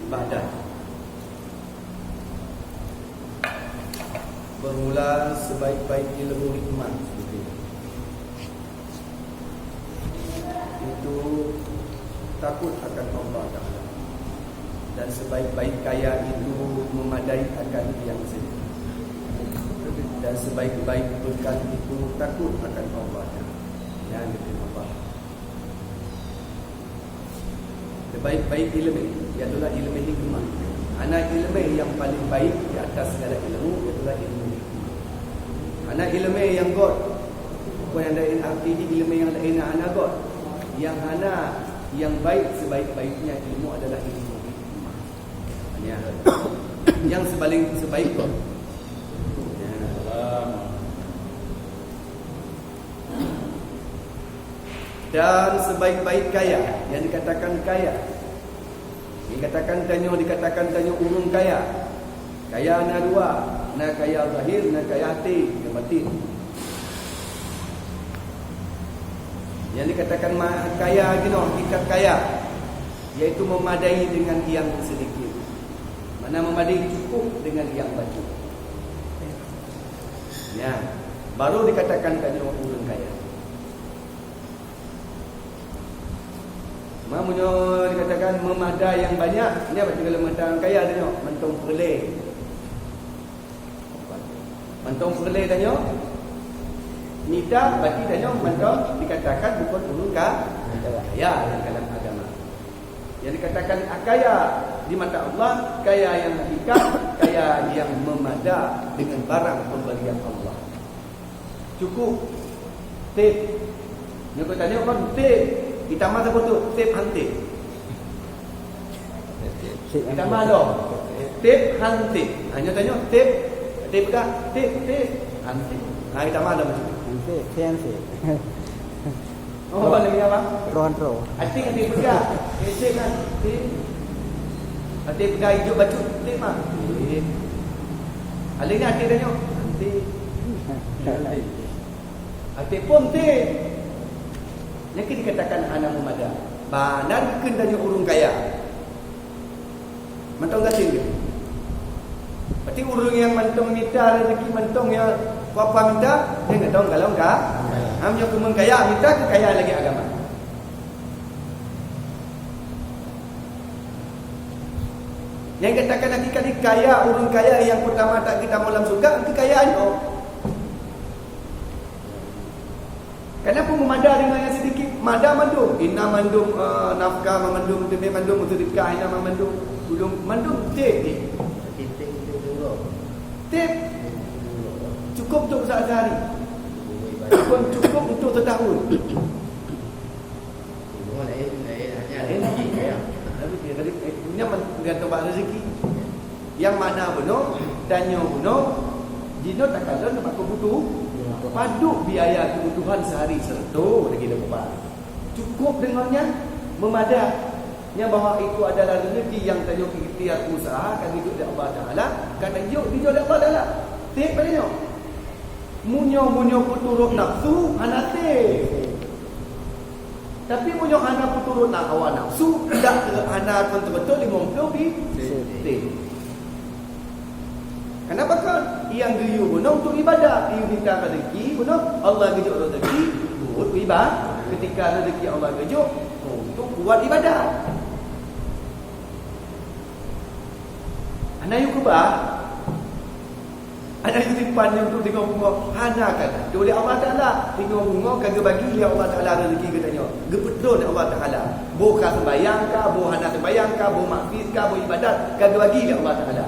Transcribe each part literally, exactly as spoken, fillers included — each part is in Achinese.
Ibadat. Bermula sebaik-baik ilmu hikmah. Itu takut akan Allah Ta'ala. Dan sebaik-baik kaya itu memadai akan yang sedikit. Dan sebaik-baik bekal itu takut akan Allah Ta'ala. Yang diterima Allah. Sebaik-baik ilmu, iaitulah ilmu hikmah. Hana ilmu yang paling baik di atas segala ilmu, iaitulah ilmu hikmah. Hana ilmu yang got. Bukan yang lain arti di ilmu yang lain hana got. Yang hana, yang baik sebaik-baiknya ilmu adalah ilmu hikmah. Ya. Yang sebaik sebaik got. Ya. Dan sebaik-baik kaya, yang dikatakan kaya, yang dikatakan tanyoe, dikatakan tanyoe ureuëng kaya. Kaya na dua, na kaya zahir, na kaya até, nyang batin. Yang dikatakan ma-, kaya jinoe, hakikat kaya, yaitu memadai dengan yang sedikit. Mana memadai cukup dengan yang banyak. Ya, baru dikatakan tanyoe ureuëng kaya. Ma meunyoe dikatakan meumada nyang banyak, nyan berarti kalau meumada nyang kaya tanyoe, mantong peureulée. Mantong peureulée tanyoe, mita berarti tanyoe mantong dikatakan bukon ureuëng ka-, kaya dalam agama. Yang dikatakan kaya di mata Allah, kaya yang hakikat, kaya yang meumada dengan barang pemberian Allah. Cukup. Teb. Nyoe keu tanyoe kon teb. Itamah saboh tu, teb han teb. Itamah lom. Teb han teb. Ha, nyoe tanyoe teb. Teb ka, teb, teb. Han teb. Ha, itamah lom. Han teb, teb han teb. Oh, lagèe apa? Tron, tron. Até kan dia peugah. Até kan. Até peugah ijuk bacut, até mah. Eh. Alèh nyan até tanyoe. Até. Até pom até. Nyang keu dikatakan hana meumada. Bana dikeun tanyoe ureueng kaya. Mantong gasien geuh. Berarti ureueng nyang mantong mita rezeki mantong nyang peue-peue mita, nyan mantong galong ka. Ham nyang keumeung kaya, mita keu kaya lagèe agama. Nyang katakan hakikat kaya, ureueng kaya nyang peutama that geutamong lam syeuruga, kekayaan nyoe. Kenapa meumada deungon nyang sidikit? Mada mandum. Ina mandum, eh, nafkah mandum, teumé mandum, seudeukah ina mandum. Ulôn mandum, teb, teb. Teb. Cukup untuk sehari. Bukan cukup untuk setahun. Lain, lain, hanya lain lagi, ya. Tapi dia tadi, eh, nyan man-, gantung bak rezeki. Nyang mana bunoe, tanyoe bunoe, jinoe takalon bak keubutuh, padub biaya keubutuhan sehari seratus lagi dah bubar. Cukup deungon nyan, meumada. Nyan bahwa itu adalah rezeki nyang tanyoe ikhtiar usaha ka geujok lé Allah Taala, ka tanyoe geujok lé Allah Taala. Teb pada nyoe. Meunyoe, meunyoe peuturot nafsu, hana teb. Tapi meunyoe hana peuturot na-, hawa nafsu, dak hana kon teubeutôi limong ploh pi-, teb. Kenapa kan? Nyang geuyue bunoe untuk ibadat, geuyue mita rezeki bunoe, Allah geujok rezeki buet ibadat. Ketika rezeki Allah geujok untuk buat ibadat. Hana yue keubah. Hana yue simpan nyang tu teungoh bungoh. Hana kan. Tu lé Allah Taala. Teungoh bungoh ka geubagi lé Allah Taala rezeki geutanyoe. Geupeutron lé Allah Taala. Boh ka sembayang ka, boh hana sembayang ka, boh maksiat ka, boh ibadat, ka geubagi lé Allah Taala.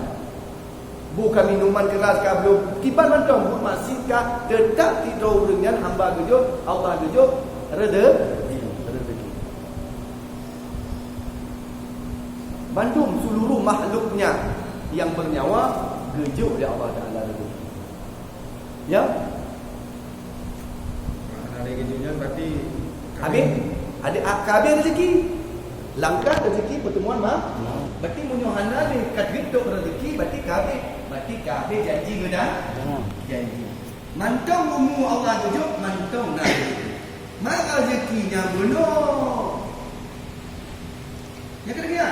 Boh ka minuman keras ka, boh kiban mantong, boh maksiat ka, teutap sidroe ureueng nyan hamba geujok, Allah geujok rezeki. Rezeki. Bandum seluruh makhluknya yang bernyawa geujok lé Allah Taala rezeki. Ya? Makna dari geujok nyan berarti habis. Ada, ah, ka habis rezeki. Langkah rezeki pertemuan ma-, berarti meunyoe hana lé ka geutôk rezeki, berarti ka habis. Berarti ka habis janji geuda-, janji. Mantong umu Allah geujok, mantong na rezeki. Ma rezeki nyang bunoe. Nyang ketiga,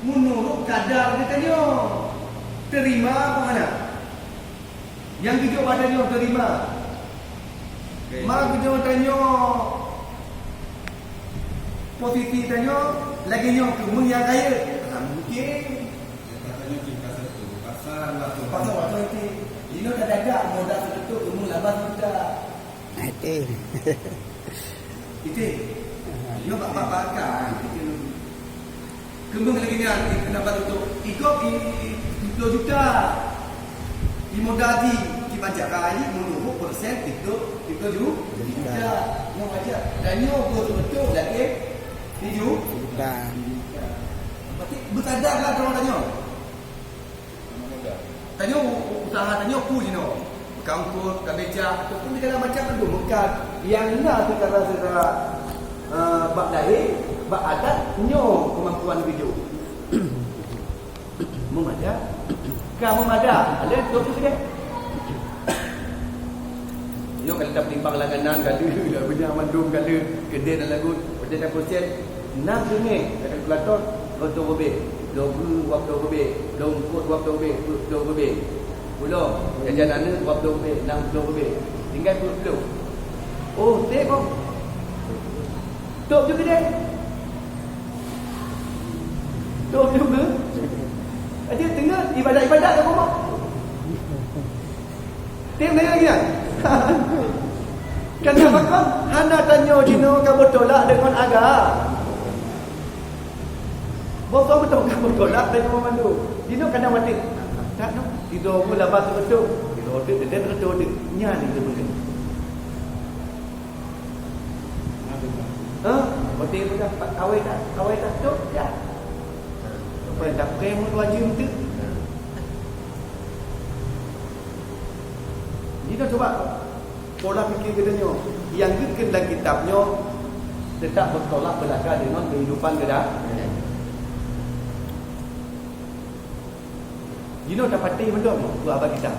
Meunurot kadar geutanyoe, terima apa hana? Nyang geujok bak tanyoe terima. Okey. Ma geujok tanyoe posisi tanyoe lagèe nyoe keu meunyoe nyang rayeuk. Alhamdulillah. Nyata tanyoe tingkat satu. Pasal waktu. Pasal waktu itu. Inoe dah dagak modal seukeutôt keu meulaban juta. Itu. Itu. Nyoe bak, bak, bak kan. Itu. Keumbang lagèe nyan, kenapa tutup? Ikot i, i, i, tiga juta. Di modal di, di banca kai, meunurot persen, tiga, tiga ju-, juta. Nyoe aja. Dan nyoe betul-betul lagi tujuh juta. Berarti bersadar lah orang tanya. Tanyoe u-, u-, usaha tanyoe peue jinoe? Beukangkot, ka becak, ataupun segala macam tu. Meukat nyang na seukara-seukara, eh, bak lahé, bak adat, nyoe keumampuan geujok. Meumada, ka meumada, alèh tu sideh. Nyoe ka lheueh tapeulimpang langganan ka lheueh, dah beunyan mandum ka lheueh, keudè dan lagut, watèe taproses, nam beungèh, ka kalkulator, dua ploh ribèe, dua ploh, dua ploh ribèe, dua ploh, dua ploh ribèe, dua ploh ribèe. Pulo, jajan aneuk, dua ploh ribèe, nam ploh ribèe. Tinggai peuet ploh. Oh, tép, oh. Tôp ju keudè. Tôp ju ke? Aja teungoh ibadat-ibadat kat rumah. Tem nanya lagi kan? Kan dah pakon, hana tanyoe jinoe ka beutolak deungon agam. Bukon beutôi ka beutolak deungon mandum. Jinoe kana watèe. Tak noh, tido mu laban tu beutôi. Tido tu, dia tu, dia. Nyan itu beutôi. Ha? Watèe peugah, awai tak, awai tak, tu, ya. Apa yang tak pakai mu dua jam tu? Jinoe cuba pola pikir geutanyoe. Nyang geukheun lam kitab nyoe teutap beutolak beulakèe deungon keuhidupan geuda. Jinoe tapatéh mantong buah abang kitab.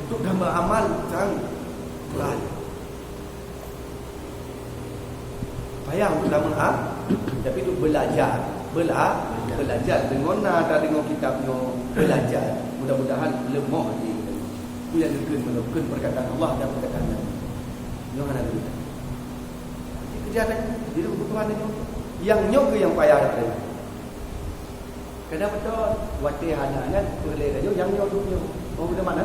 Untuk gamba amal sang berat. Payah untuk gamba, ha? Tapi untuk belajar, bela-, belajar deungon na, ta deungon kitab nyoe, belajar. Mudah-mudahan leumoh hati kita. Itu yang geukheun meunurot perkataan Allah dan perkataan Nabi. Nyoe hana geukheun. Jadi kerja tadi, jadi kebutuhan dia nyoe. Yang nyoe ke yang payah dah. Kadang beutôi, watèe hana nyan, peureulèe laju nyang nyoe duek nyoe. Oh, udah mana?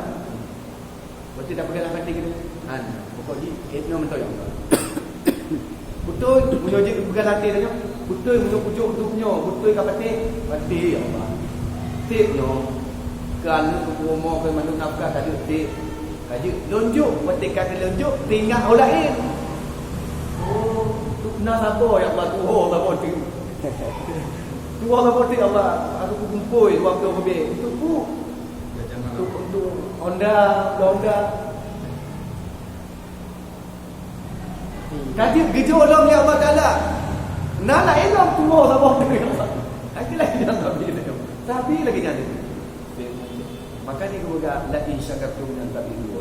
Watèe dah peugah lam até kita. Han, pokok jih, eh, nyoe mantong nyang. Beutôi, meunyoe jih peugah lam até tanyoe. Beutôi, meunyoe kujok duek nyoe, beutôi ka patéh, patéh, ya Allah. Sép nyoe. Keu aneuk, keu peurumoh, keu mandum nafkah, ka jeuet sép. Ka jeuet, lôn jok, watèe ka lôn jok, teuingat ho laén. Oh, tu na saboh, ya Allah, tuho saboh tu. Tuho saboh tu, ya Allah, aku kumpul dua puluh ribèe. Untuk ku. Untuk, untuk Honda, Honda. Ka jeuet geujok lom, ya Allah Taala. Na laén lom tuho saboh tu, ya Allah. Lagi-lagi yang sabi lagi. Sabi lagi nyan. Maka di kemudian, "La in syakartum la azidannakum."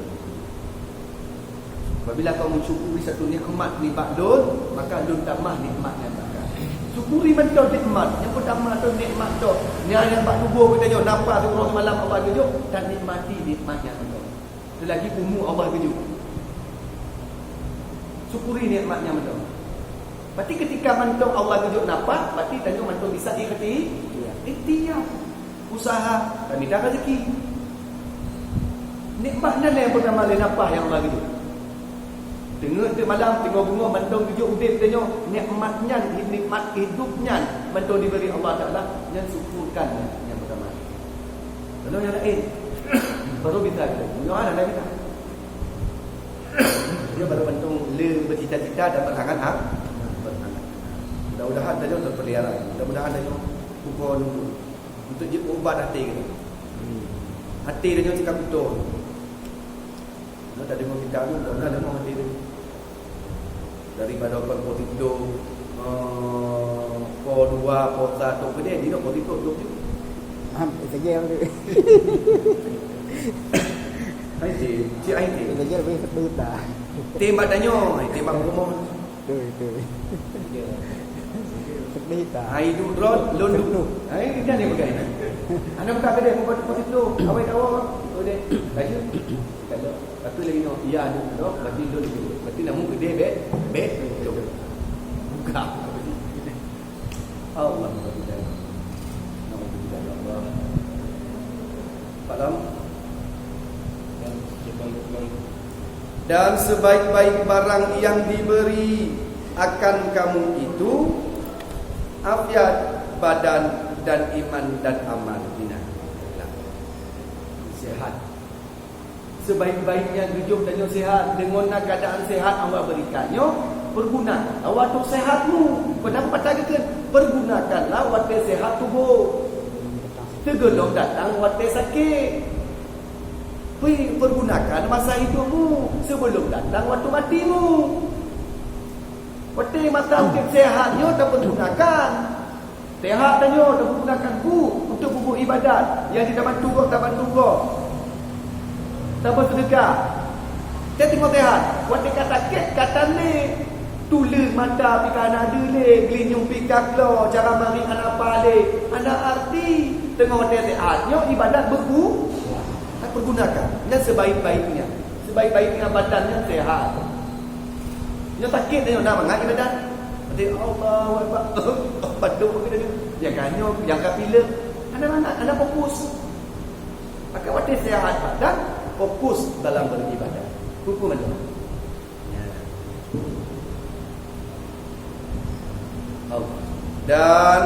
Apabila kamu mensyukuri satu nikmat nibak lôn, maka lôn tamah nikmat nyan bak kah. Syukuri mantong nikmat. Nyang pertama tu nikmat tu. Nyan nyang bak tuboh kita nyoe, nafas uroe semalam Allah tunjuk, dan nikmati nikmat nyan mantong. Selagi umu Allah tunjuk. Syukuri nikmat nyan mantong. Berarti ketika mantong Allah tunjuk nafas, berarti tanyoe mantong bisa ikhti-, ikhtiar. Usaha, dan mita rezeki. Nikmat nyan yang pertama lé nafas yang Allah tunjuk. Teungoh teuk malam, teungoh beungoh, mantong geujok udép tanyoe, nikmat nyan, nikmat hidup nyan, mantong diberi Allah Taala, nyan syukurkan nyan, nyang pertama. Lalu nyang laén, baru bisa kita. Mudah-mudahan ada kita. Dia baru mantong le bercita-cita dan berhangat, ha? Berhangat. Mudah-mudahan tanyoe terpelihara. Mudah-mudahan tanyoe buka nunggu. Untuk jiubat até kita. Até tanyoe cit ka kuto. Nah, tadi mau kita ni, dah, dah mau hati tu. Daripada kon po tiga, eh, po dua, po satu, gede, di po tiga, tu. Ham, saja tu. Hai, cik, cik, hai, cik. Saja lebih betul tak? Tembak tanyo, hai, tembak rumah. Betul, betul. Mita. Hai duek droe, lôn duek. Hai, nyan nyang peugah nyan. Hana buka keudè, muka tu situ. Awai kawa. Oh, deh. Laju. Kalau, lepas tu lagi nyoe, ya, duek droe, berarti lôn duek. Berarti namun keudè, bèk, bèk, duek. Buka. Allah, Allah, Allah. Faham? Dan sebaik-baik barang yang diberi akan kamu itu afiat badan dan iman dan amal. Nah, sehat. Sebaik-baiknya geujok tanyoe sehat, deungon na keadaan sehat Allah berikan nyoe, pergunakan watèe sehat mu. Padahai patah geukheun, pergunakanlah watèe sehat tuboh. Teugohlom datang watèe sakét. Pi-, pergunakan masa hidup mu sebelum datang waktu mati mu. Watèe masa udép sehat nyoe tapergunakan. Sehat tanyoe tapergunakan bu untuk peubuet ibadat, nyang di tabantu gob, tabantu gob. Tabeuseudekah. Teutimong sehat, watèe ka sakét, ka tan lé. Tuleuen mata pih ka hana deuh lé, geulinyueng pih ka klo, cara marit hana paih lé, hana arti. Teungoh watèe sehat nyoe ibadat beuku, tapergunakan. Nyan sebaik-baiknya. Sebaik-baiknya badan nyan sehat. Nyoe sakét nyoe na mangat ibadat. Berarti Allahu Akbar. Batuk kita ni. Nyang ka nyoe, nyang ka pilek. Hana mangat, hana fokus. Maka watèe sehat badan, fokus dalam beribadat. Hukum Allah. Ya. Allah. Dan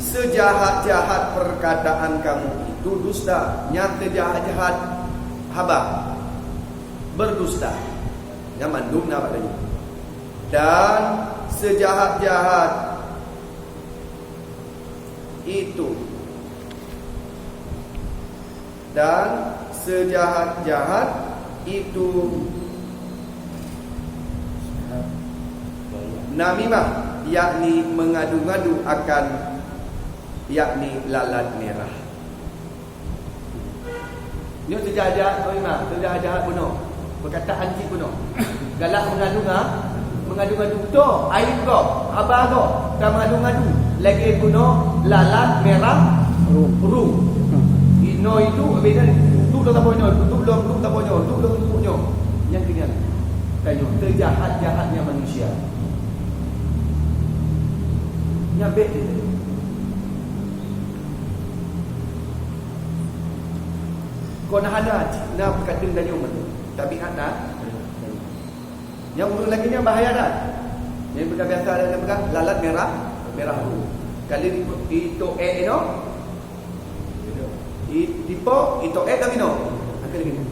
sejahat-jahat perkataan kamu itu dusta. Nyang teujahat-jahat haba, berdusta. Nyan mandum na bak tanyoe. Dan sejahat-jahat itu, dan sejahat-jahat itu namimah, yakni mengadu-ngadu akan, yakni lalat merah. Nyoe teujahat-jahat, oh, Imam, teujahat-jahat bunoe. Perkataan cit bunoe. Galak mengadu-nga-, mengadu-ngadu. Toh, aib gob, haba gob, ka mengadu-ngadu. Lagèe bunoe lalat merah rum. Rum. Inoe itu, beda, duek lom saboh nyoe, duek lom, duek saboh nyoe, duek lom duek nyoe. Nyang keunyan, tanyoe, teujahat-jahatnya manusia. Nyan bèk dia. Kon hana cit na peukateung tanyoe meunan. Tabiat na. Nyang ureueng lagèe nyan bahaya that. Nyang peugah biasa ada peugah lalat merah, merah tu. Kali di, di tok eh inoe. Di, di po, di tok eh dah inoe. Angka lagi ni.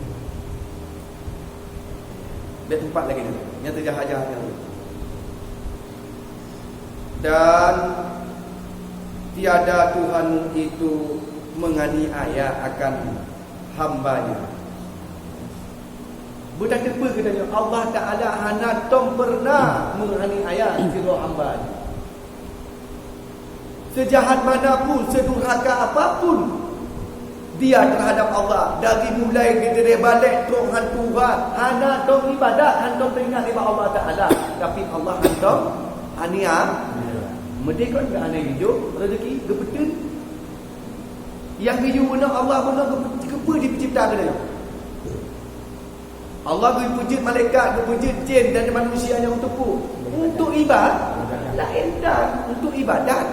Bèk teumpat lagèe nyan. Nyang teujahat-jahat nyan. Dan tiada Tuhanmu itu menganiaya akan hamba-Nya. Beutateupeue geutanyoe, Allah Ta'ala hana tom peureunah menganiaya sidroe hamba-Nya. Seujahat mana pun, seudurhaka apapun dia terhadap Allah, dari mulai geuteureh balek trok hantu ha, hana tom ibadat, hana tom teuingat nibak Allah Ta'ala. Tapi Allah hantom ania. Meudeh kon keu hana jijok rezeki, geupeuteun. Nyang geuyue bunoe Allah bunoe geupeu-, keupeue jipeucipta geutanyoe? Allah geupeujeuet malaikat, geupeujeuet jén dan manusia nyang teupeue untuk iba-, laén that untuk ibadat.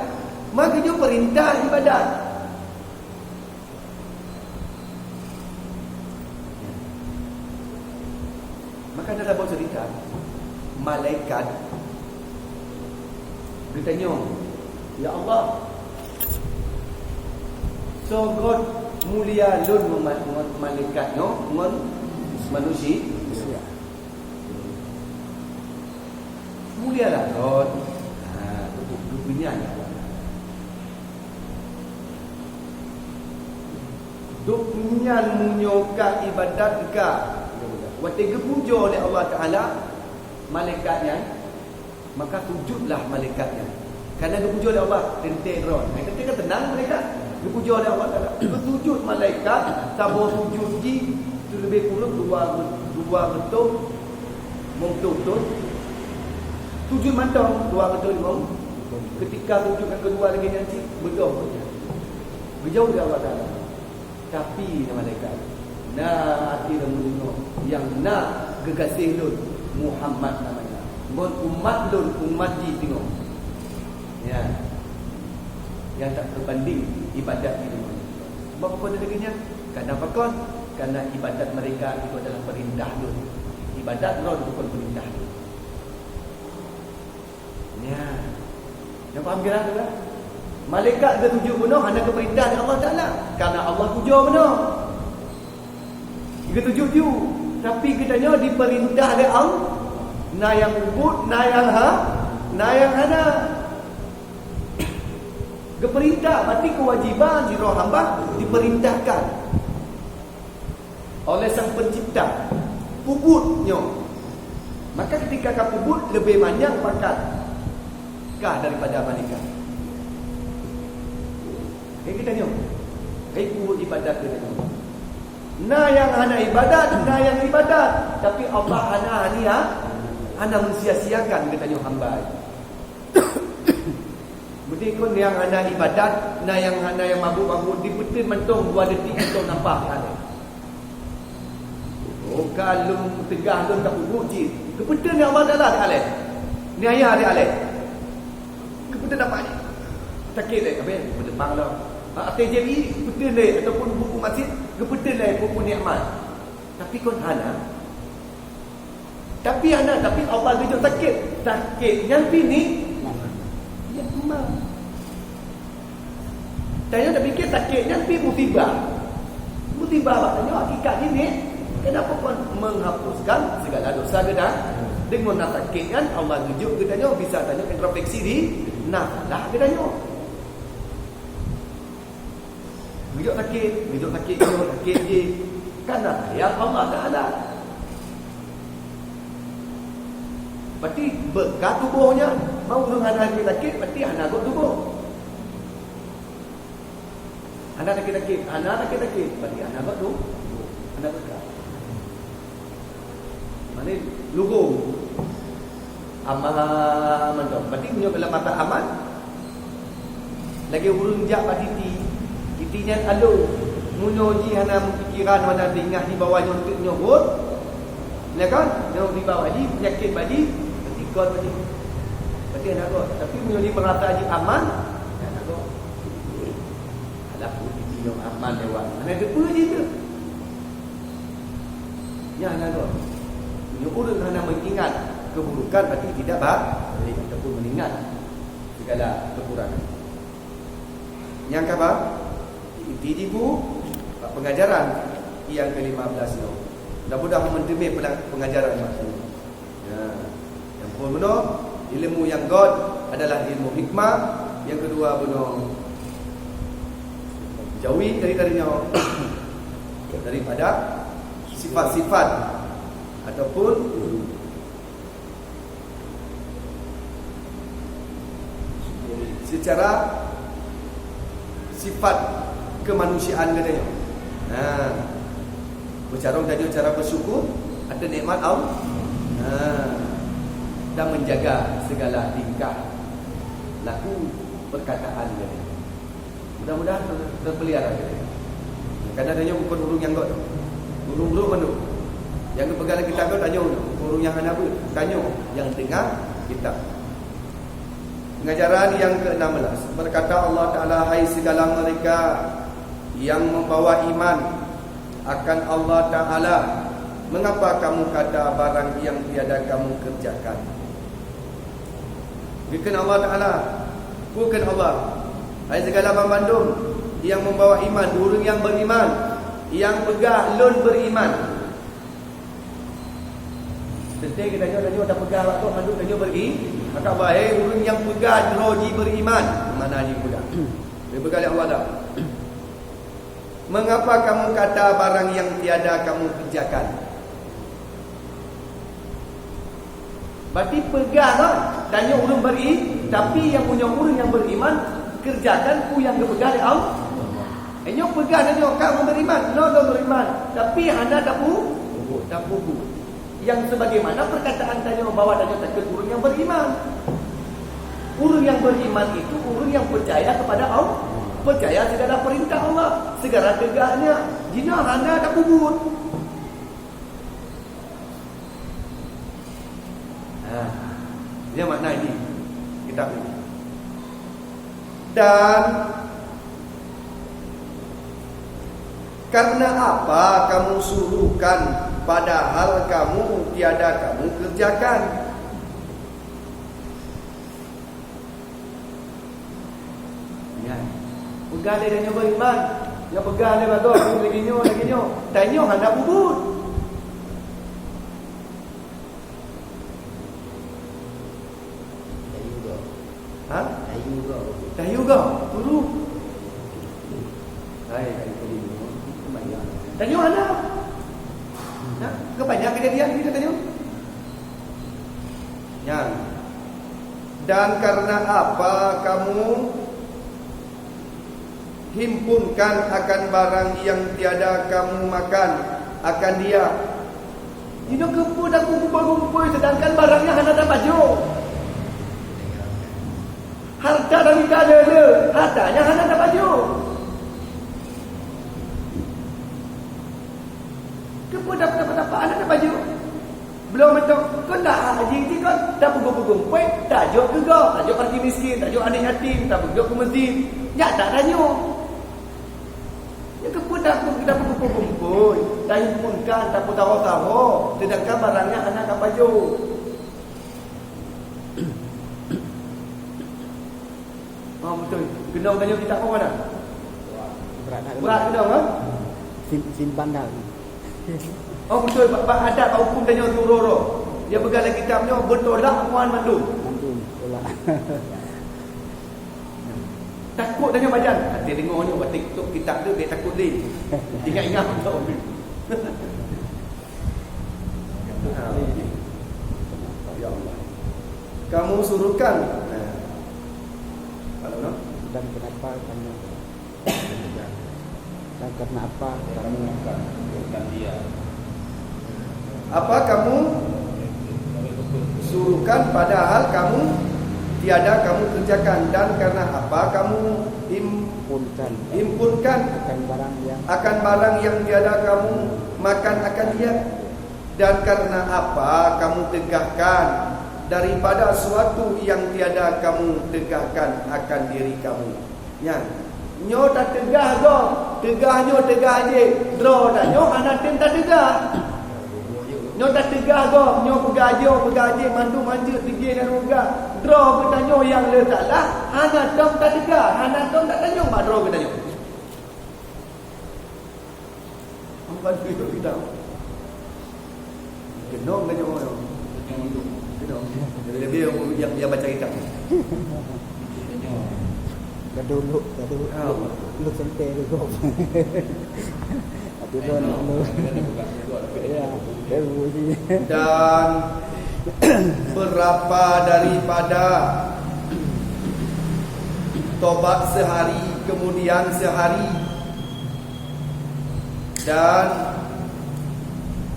Maka nyoe peurintah ibadat. Maka na saboh cerita, malaikat geutanyong, "Ya Allah, soe göt mulia lôn ngon ma-, ngon malaikat nyoe ngon manusia?" Mulia lah göt. Ha, geupeugah nyan. Gobnyan meunyoe ka ibadat ka, watèe geupujoe lé Allah Taala malaikat nyan, maka sujudlah malaikat nyan. Karena geupujoe lé Allah, teuntèe droe. Nah, teuntèe ka teunang malaikat. Geupujoe lé Allah Taala. Geusujud malaikat, saboh sujud jih teuleubèh kureueng dua, dua reutôh meureutôh thôn. Sujud mantong dua beutôi lom. Ketika sujud nyang keudua lagèe nyan cit, beudôh gobnyan. Geujauh lé Allah Taala. Tapi na malaikat, na até lôn meunyoe nyang na geugaséh lôn, Muhammad namanya. Ngon umat lôn, umat jih singoh. Ya. Nyang tak teubanding ibadat jih deungon. Sebab pakon lagèe nyan? Karena pakon? Karena ibadat mereka itu adalah perintah lôn. Ibadat droe bukon perintah lôn. Nya. Nya paham kira tu kan? Malaikat geutuju bunoe hana geupeurintah lé Allah Taala. Karena Allah tuju bunoe. Geutuju ju. Tapi geutanyoe dipeurintah lé Allah. Na nyang ubit, na nyang ha, na nyang hana. Geupeurintah, berarti kewajiban sidroe hamba dipeurintahkan oleh Sang Pencipta, peubuet nyoe. Maka ketika ka peubuet, leubeh manyang pangkat kah daripada malaikat. Hai geutanyoe, hai peubuet ibadat geutanyoe. Na nyang hana ibadat, na nyang ibadat, tapi Allah hana hana hana mensia-siakan geutanyoe hamba. Meudeh kon nyang hana ibadat, na nyang hana nyang mabök-mabök, dipeuteun mantong dua detik mantong nampak alèh. Oh, ka lôn teugah lôn ka peubuet cit. Geupeuteueng lé Allah Taala alèh. Ni ayah dia alèh. Geupeuteueng nampak ni. Sakét lé, habéh geupeuteueng lom. Ha, até jari geupeuteueng lé ataupun buku masjid geupeuteueng lé buku nikmat. Tapi kon hana. Tapi hana, tapi Allah geujok sakét. Sakét nyan pih ni nikmat. Tanyoe tapikir sakét nyan pih musibah. Musibah bak tanyoe hakikat jih ni. Kenapa kon menghapuskan segala dosa geutanyoe? Deungon na sakét nyan Allah geujok geutanyoe bisa tanyoe introspeksi di na salah geutanyoe. Geujok sakét, geujok sakét nyoe, sakét jih. Karena sayang Allah Taala. Berarti beuka tuboh nyan, mau ureueng hana sakét, berarti hana göt tuboh. Hana sakét-sakét, hana sakét-sakét, berarti hana göt tu, hana beuka. Mana lubong. Aman mantong. Berarti meunyoe dalam mata aman, lagèe ureueng jak bak titi, titi nyan alo. Meunyoe jih hana meupikiran, hana teuingat di bawah nyoe teuk nyoe rhot, ya kan? Nyoe di bawah jih, penyakit bak jih, berarti göt bak jih. Berarti hana göt. Tapi meunyoe jih merasa jih aman, hana göt. Alah, pun titi nyoe aman lewat. Hana teupeue jih tu. Nyan hana goe. Meunyoe ureueng hana meuingat keuburukan, berarti tidak ba-, baik ataupun meuingat segala kekurangan. Nyang kaba, inti jibu, bak pengajaran nyang kelima belas nyoe. Mudah-mudahan meuteumé pela-, pengajaran bak tanyoe. Ya. Nyang phôn bunoe, ilmu nyang göt adalah ilmu hikmah. Nyang keudua bunoe, jauhi dari, dari nyoe, daripada sifat-sifat ataupun secara sifat kemanusiaan geutanyoe. Nah, beucarông tanyoe cara bersyukur atas nikmat Allah. Nah, dan menjaga segala tingkah laku perkataan geutanyoe. Mudah-mudahan ter-, terpelihara geutanyoe. Karena tanyoe bukon ureueng nyang göt. Ureueng brok mandum. Nyang geupeugah lam kitab tu tanyoe, bukon ureueng nyang hana beuet. Tanyoe nyang teungoh kitab. Pengajaran yang keenam belas. Berkata Allah Taala, "Hai segala mereka yang membawa iman akan Allah Taala, mengapa kamu kata barang yang tiada kamu kerjakan?" Geukheun Allah Taala, geukheun Allah, "Hai segala banmandum yang membawa iman, ureueng nyang beriman, nyang peugah lôn beriman." Teuntèe geutanyoe, tanyoe tapeugah bak gob mandum tanyoe beri-, maka wahai ureueng nyang peugah droe jih beriman, mana jih peugah? Dia peugah lé Allah dah. Mengapa kamu kata barang yang tiada kamu kerjakan? Berarti peugah lah, tanyoe ureueng beri, tapi nyang meunyoe ureueng nyang beriman, kerjakan peue nyang geupeugah lé Allah. Nyoe peugah tanyoe ka ureueng beriman, nyoe lôn beriman, tapi hana tapu-, tapeubuet. Nyang sebagaimana perkataan tanyoe bahwa tanyoe takheun ureuëng nyang beriman. Ureuëng nyang beriman itu ureuëng nyang percaya kepada Allah, percaya segala perintah Allah, segala tegaknya. Jinoe hana tapeubuet. Ha, nyan makna ini kitab ini. Dan karena apa kamu suruhkan, padahal kamu tiada kamu kerjakan? Nyan. Peugah lé tanyoe beriman. Nyan peugah lé bagoe, lagée nyoe, lagée nyoe. Tanyoe hana peubuet. Ha? Tayu gau. Tayu gau. Turu. Hai, hai, tadi ni. Tanyoe hana. Ha? Kebanyakan kejadian kita tanyoe. Nyan. Dan karena apa kamu himpunkan akan barang yang tiada kamu makan akan dia? Jinoe keupeue takumpôi-kumpôi sedangkan barangnya hana tapajoh? Harta dari ka le-le, hartanya hana tapajoh. Keupeue dapat-dapat hana tapajoh? Belom mantong, kon dah haji ti kon, tapeugumpôi-gumpôi, tajok keu gob, tajok fakir miskin, tajok aneuk yatim, tapeuduek keu meuseujid. Jak that tanyoe. Nyoe keupeue tapeu-, tapeugumpôi-gumpôi, tahimpunkan, tapeutaho-taho, seudangkan barangnya hana tapajoh. Oh, beutôi. Keunong tanyoe kitab peue na? Brat that. Brat keunong, ha? Sim-, simpan that. Oh, beutôi. Bak, bak adat, bak huköm tanyoe tu uroe-uroe. Dia peugah lam kitab nyoe, beutolak muan mandum. Mandum, tolak. Takot tanyoe bajan. Até deungoe nyoe, bak TikTok kitab tu, bèk takot lé. Ingat-ingat beutôi. Ya Allah. Kamu suruhkan. Nah. Kalau no? Dan kenapa kamu, dan karena apa kamu, apa kamu suruhkan padahal kamu tiada kamu kerjakan, dan karena apa kamu him-, Punkan. himpunkan Akan barang yang akan barang yang tiada kamu makan akan dia? Dan karena apa kamu tegahkan daripada suatu yang tiada kamu tegahkan akan diri kamu? Nyan, nyoe tateugah gob, teugah nyoe teugah jih, droe tanyoe hana tem tateugah. Nyoe tateugah gob, nyoe peugah jih, peugah jih, mandum hanjeuet, tigée dan ruga. Droe geutanyoe nyang le salah, hana tom tateugah, hana tom tatanyong bak droe geutanyoe. Apa tu kita? Kenong kan nyoe. Kenong. Lebih-lebih yang, yang baca kitab. Ka dulu, ka dulu. Ah. Lu sentai dulu. Tapi tu nak lu. Ya, baru sih. Dan berapa daripada tobat sehari, kemudian sehari, dan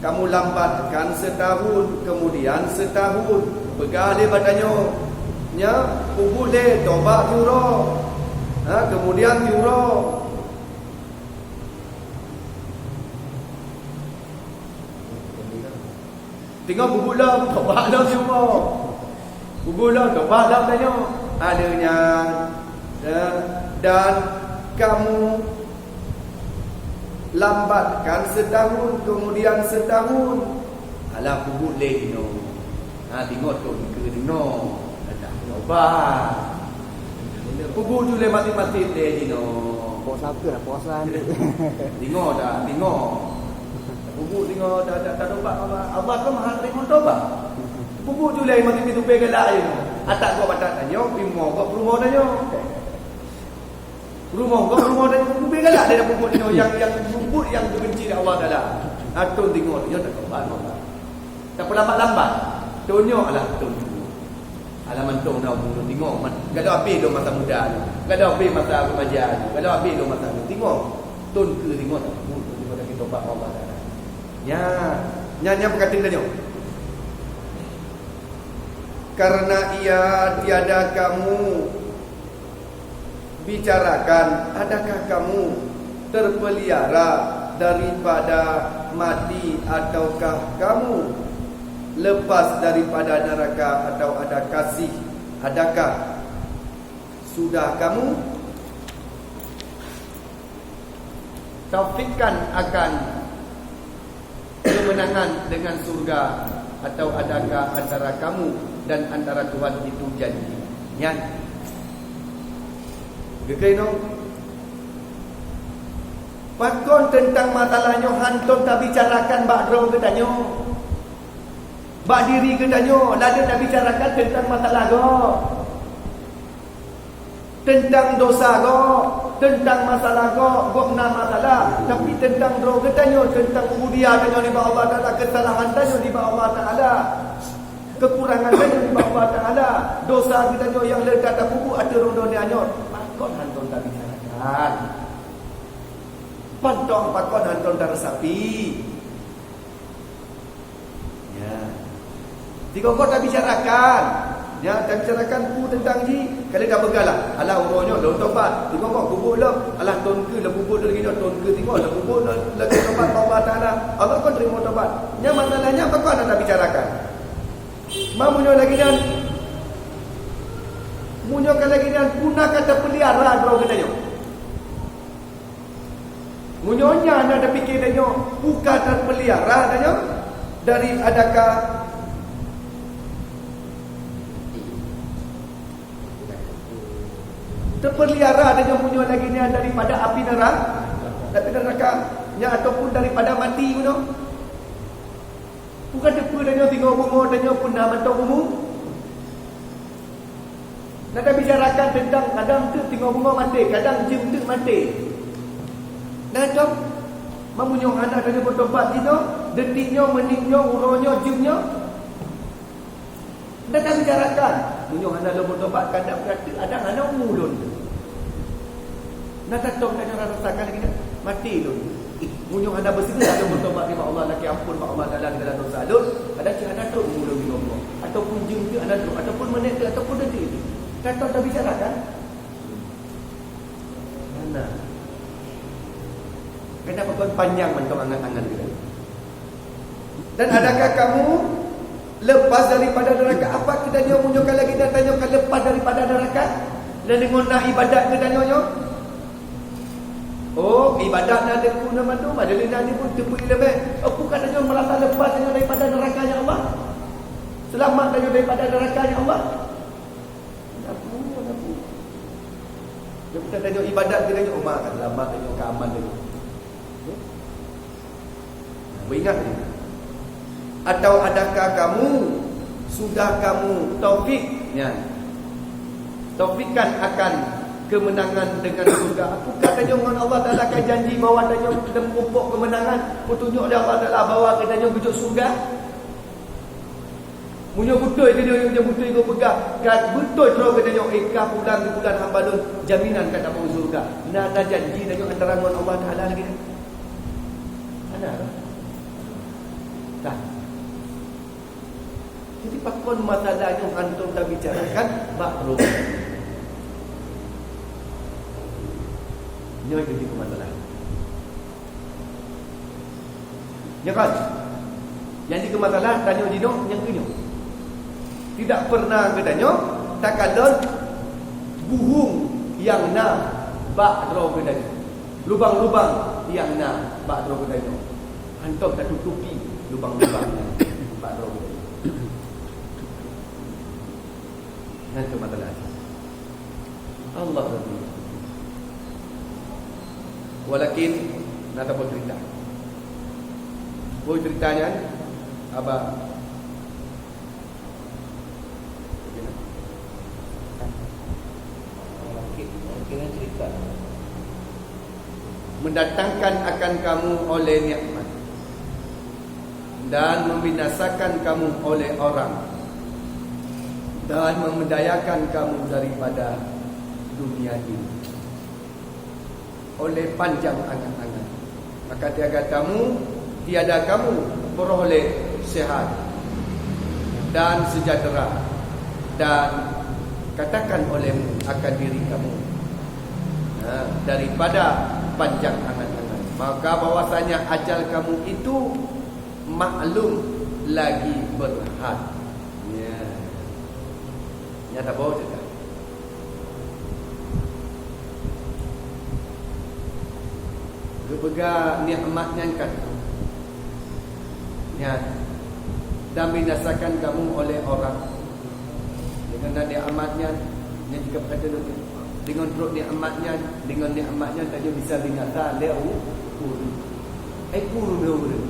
kamu lambatkan setahun, kemudian setahun. Peugah lé bak tanyoe, nya, peubuet lé tobat siuroe, ha, kemudian siuroe. Teungoh peubuet lom, tobat lom siuroe. Peubuet lom, tobat lom tanyoe. Ada nyan, ya, dan kamu lambatkan setahun, kemudian setahun. Alah peubuet lé jinoe. Ha, teungoh thon keu jinoe. Dah tobat. Peubuet ju lé maté-maté lé jinoe. Puasa ke lah, puasa ni. Teungoh dah, teungoh. Peubuet teungoh dah, dah, dah tobat Allah. Allah kan Maha Terima tobat. Peubuet ju lé maté-maté tupé galak jinoe. Atak gob atak tanyoe, peurumoh gob peurumoh tanyoe. Rumoh gob rumoh dan ubé galak dia peubuet nyoe nyang, nyang peubuet nyang geubenci lé Allah Taala. Atôn teungoh nyoe tatobat meunan. Tapeulambat-lambat. Thon nyoe alah thon jeuet. Alah mantong na ulôn teungoh, man-, gadôh abéh lôn masa muda nyoe. Gadôh abéh masa remaja nyoe. Gadôh abéh lôn masa nyoe. Teungoh. Thon keu teungoh tapeubuet, teungoh tapi tobat Allah Taala. Nya, nya, nya peukateung tanyoe. Karena ia tiada kamu bicarakan, adakah kamu terpelihara daripada mati, ataukah kamu lepas daripada neraka, atau ada kasih, adakah sudah kamu taufikkan akan kemenangan dengan surga, atau adakah antara kamu dan antara Tuhan itu janji? Nyan. Geukheun, pakon teuntang masalah nyoe hántom tabicarakan bak droe geutanyoe? Bak diri geutanyoe, ladôm tabicarakan teuntang masalah gob. Teuntang dosa gob, teuntang masalah gob, gob na masalah. Tapi teuntang droe geutanyoe, teuntang ubudiyah tanyoe nibak Allah Taala, keusalahan tanyoe nibak Allah Taala, keukurangan tanyoe nibak Allah Taala, dosa geutanyoe nyang le that tapeubuet ateueh rhueng donya nyoe, pakon hántom tabicarakan? Pakon, pakon hántom taresapi? Ya. Tiga kok tabicarakan. Ya, tabicarakan peue teuntang jih, ka lheueh tapeugah lah. Alah, uroe nyoe lôn tobat. Tiga kok kubu lom. Alah, thôn keu lôn kubu lagi nyoe, thôn keu tiga lôn kubu lagi tobat bak Allah Taala. Allah kon teurimong tobat. Nyan masalahnya pakon hana tabicarakan? Ma meunyoe lagèe nyan, meunyoe ka lagèe nyan, peue na ka tapeuliara droe geutanyoe? Meunyoe nyan na tapike tanyoe, peue ka tapeuliara tanyoe dari adakah tapeuliara tanyoe meunyoe lagèe nyan daripada api neraka, api neraka nyan ataupun daripada mati meunyoe? Peue ka teupeu tanyoe singoh beungoh tanyoe pun na mantong umu? Na tabicarakan teuntang kadang teuk singoh beungoh maté, kadang jeuem teuk maté. Na cok, ma meunyoe hana tanyoe beutobat jinoe, detik nyoe, meunit nyoe, uroe nyoe, jeuem nyoe. Na tabicarakan, meunyoe hana lôn beutobat, kadang berarti kadang hana umu lôn. Na tatong tanyoe rasakan lagèe nyan, maté lôn. Ih, meunyoe hana beuseudia lôn beutobat nibak Allah, lakèe ampôn bak Allah Taala di dalam dosa lôn, kadang cit hana trok umu lôn di Allah. Ataupun jeuem teuk hana trok, ataupun meunit teuk, ataupun detik teuk. Ka tatong tabicarakan? Hana. Kenapa kon panyang mantong angan-angan geutanyoe? Dan adakah kamu lepas daripada neraka? Apa geutanyoe meunyoe ka lagèe nyan tanyoe ka lepas daripada neraka? Dan deungon na ibadat geutanyoe nyoe? Oh, ibadat na teungku na mandum, ada lé na ni pun teupeu ileumèe. Oh, peue ka tanyoe meurasa lepas tanyoe daripada neraka, ya Allah? Seulamat tanyoe daripada neraka, ya Allah? Hana peue, hana peue. Nyoe bukan tanyoe ibadat geutanyoe, oh, ma ka seulamat tanyoe, ka aman tanyoe. Beuingat ni. Atau adakah kamu, sudah kamu taufik, nyan, taufikkan akan kemenangan dengan surga? Apakah tanyoe ngon Allah Taala ka janji bahwa tanyoe teumupok kemenangan, peutunyok lé Allah Taala bahwa geutanyoe geujok surga? Meunyoe beutôi geutanyoe nyang beutôi geupeugah, ka beutôi droe geutanyoe, eh, ka bulan-bulan hamba lôn jaminan ka tamong surga. Na, na janji tanyoe antara ngon Allah Taala lagèe nyan? Hana. Nah. Jadi, pakon masalah nyoe hántom tabicarakan bak droe? Nyoe jadi masalah. Ya kan? Nyang jikeu masalah tanyoe jinoe nyang keu nyoe. Tidak pernah geutanyoe takalon buhong nyang na bak droe geutanyoe. Lubang-lubang nyang na bak droe geutanyoe. Hántom tatutupi lubang-lubang nyan bak droe geutanyoe. Nyan keu masalah. Allah Rabbi. Walakin, na tapeucerita. Peue cerita nyan? Haba. Walakin, walakin cerita. Mendatangkan akan kamu oleh nikmat dan membinasakan kamu oleh orang dan memendayakan kamu daripada dunia ini oleh panjang angan-angan. Maka tiada kamu, tiada kamu beroleh sehat dan sejahtera. Dan katakan olehmu akan diri kamu, ha, daripada panjang angan-angan, maka bahwasanya ajal kamu itu maklum lagi berhad. Ya. Nyata bawa cakap. Geupeugah nikmat nyan kan. Nyan. Dan binasakan kamu oleh orang. Dengan nikmat nyan, nyan jika kata lagi. Dengan trok nikmat nyan, dengan nikmat nyan tanyoe bisa binasa lé u-, ureueng. Eh, ureueng, ureueng.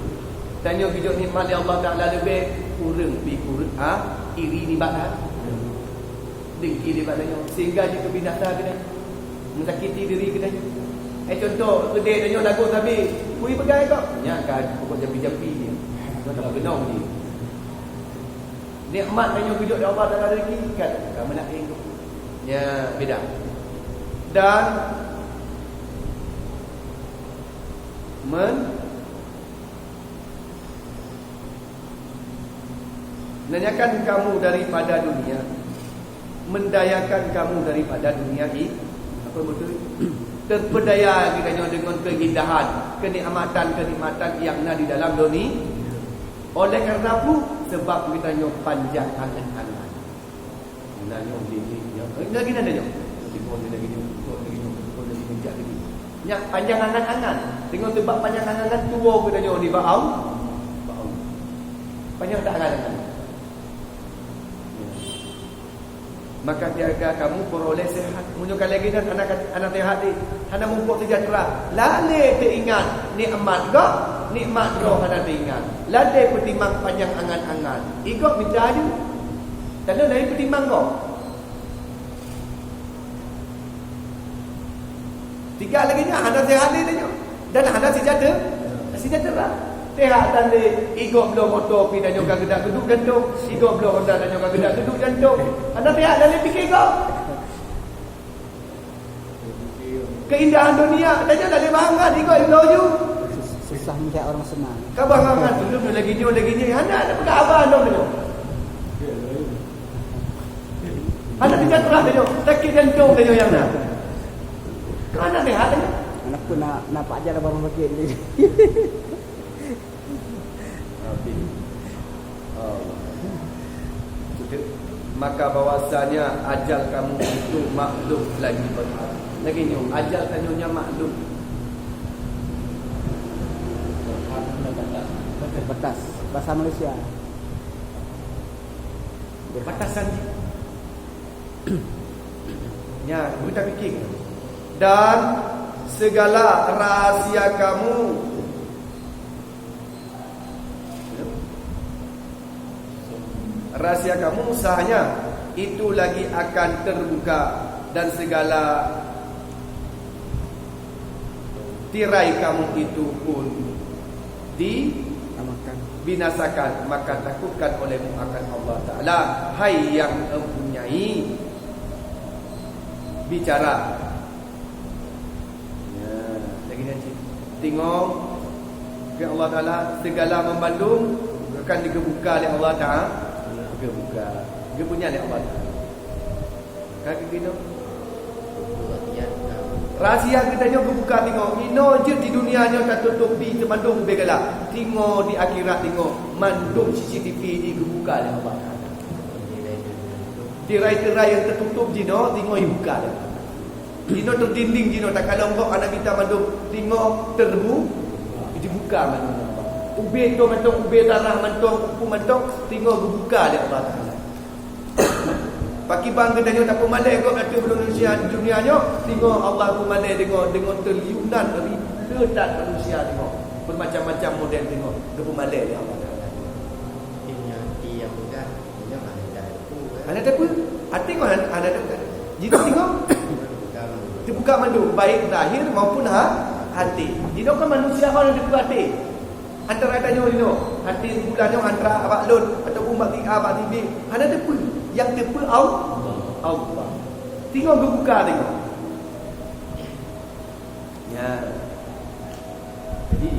Tanyoe geujok nikmat lé Allah Taala leubeh, ureueng pi ureueng, ha? Iri nibak, ha? Dengki nibak tanyoe. Sehingga jeuet keu binasa keunan. Meusakiti diri keunan. Eh, contoh, keudeh tanyoe lagoe sabe. Kui peugah kok. Nyan ka pokok jampi-jampi dia. Nyoe tak keunong dia. Nikmat tanyoe geujok lé Allah Taala rezeki, kan? Ka meunaéng tu. Ya, beda. Dan men-, menanyakan kamu daripada dunia, mendayakan kamu daripada dunia ini. Apa betul? Terpedaya kita nyoe dengan keindahan, kenikmatan-kenikmatan yang na di dalam dunia. Oleh karena apa? Sebab kita nyoe panjang angan-angan. Geutanyoe lé-lé nyoe, eh, lagèe nan nyoe. Lagèe nyoe, lagèe nyoe, lagèe nyoe, lagèe nyoe, jak lagèe nyoe. Nyak panjang angan-angan. Teungoh teubak panjang angan-angan tuwo geutanyoe nibak Allah. Nibak Allah. Panjang that angan-angan. Maka jaga kamu beroleh sehat. Meunyoe ka lagèe nan hana, hana sehat deh, hana muphom seujahteura, lalè teuingat nikmat gob, nikmat droe hana teuingat. Lalè peutimang panjang angan-angan. Igob mita ju. Tanyoe laén peutimang gob. Tiga lagèe nyan hana sehat lé tanyoe. Dan hana sejahtera, sejahtera. Sehat dan lé, igob bloe moto pi tanyoe ka geudak geuduek jantong, igob bloe honda tanyoe ka geudak geuduek jantong. Hana sehat dan lé pike gob. Keindahan dunia, tanyoe dak lé bangat, igob bloe ju. Susah melihat orang senang. Ka bangat, lagèe nyoe, lagèe nyoe. Hana, hana peugah haba lom tanyoe. Hana sejahtera tanyoe, sakét jantong tanyoe nyang na. Hana sehat tanyoe. Aneuk pun na, na pajar abang makin ni. Habis. Allah. Maka bahwasanya ajal kamu itu maklum lagi berhad. Lagèe nyoe, ajal tanyoe nyan maklum. Berhad. Batas. Bahasa Malaysia. Batasan jih. Nyan, beuta pikir. Dan segala rahsia kamu, rahsia kamu sahnya itu lagi akan terbuka, dan segala tirai kamu itu pun di Amalkan. Binasakan, maka takutkan olehmu akan Allah Taala, hai yang mempunyai bicara. Ya, lagèe nyan cit. Tingoe, keu Allah Taala, segala membandum akan digeubuka lé Allah Taala. Geubuka. Geupunya lé Allah Taala. Ka geukeunoe. Rahsia geutanyoe geubuka tingoe. Inoe jeuet di dunia nyoe tatutôp pi teumandum ubé galak. Tingoe di akhirat tingoe mandum C C T V di geubuka lé Allah Taala. Tirai-tirai nyang teututôp jinoe tingoe ibuka lé Allah. Jinoe teudinding jinoe takalon gok aneuk mita mandum tingoe terbu-, dibuka mandum. Ubé toh mantong, ubé darah mantong, upu mantong tingoe geubuka lé Allah Taala. Pakriban geutanyoe tapeumalèe gob ateueh buleuen Indonesia di dunia nyoe, singoh Allah peumalèe deungon, deungon triliunan ribu that manusia singoh. Bermacam-macam model singoh geupeumalèe lé Allah Taala. Ingat nyang peugah, ingat hana teupeue, kan? Hana teupeue. Até kok hana, hana teupeue. Jinoe singoh teubuka mandum, baik zahir maupun ha-, até. Jinoe kan manusia hana teupeue até. Antara tanyoe inoe, hati bulan nyoe antara bak lôn ataupun bak si A, bak si B, hana teupeue. Nyang teupeue Al-, Allah. Singoh geubuka singoh. Ya. Jadi,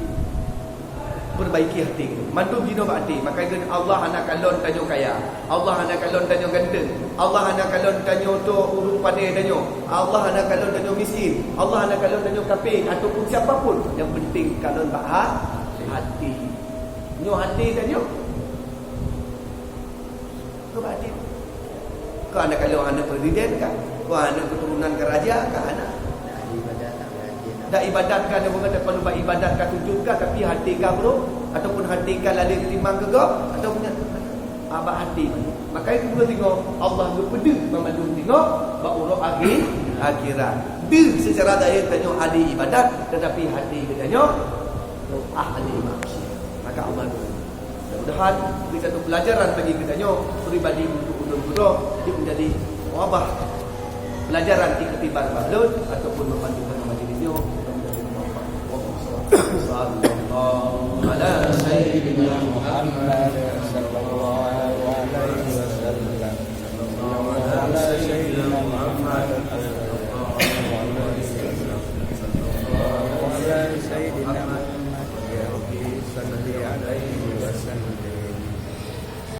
Perbaiki hati. Mandum jinoe bak hati. Maka kheun Allah hana kalon tanyoe kaya. Allah hana kalon tanyoe ganteng. Allah hana kalon tanyoe tu ureuëng pandai tanyoe. Allah hana kalon tanyoe miskin. Allah hana kalon tanyoe kafé ataupun siapa pun. Yang penting kalon bak ha-, hati. Nyoe hati tanyoe. Keu bak hati. Keu hana kalon aneuk presiden kah? Keu aneuk keturunan ka raja kah? Hana. Dak ibadat ka, dia bukan depan ubak ibadat ka, sujud ka, tapi hati ka bro, ataupun hati ka lalé timang keu gob, ataupun abak hati. Maka itu geutanyoe Allah geupeudeuh banmandum tanyoe bak uroe akhé-, akhirat. Deuh secara zahir tanyoe ahli ibadat, tetapi hati geutanyoe ahli maksiat. Maka Allah geupeudeuh. Mudah-mudahan bri satu pelajaran bagi geutanyoe pribadi untuk ulôn keudroe, jadi menjadi wabah pelajaran iktibar bak lôn ataupun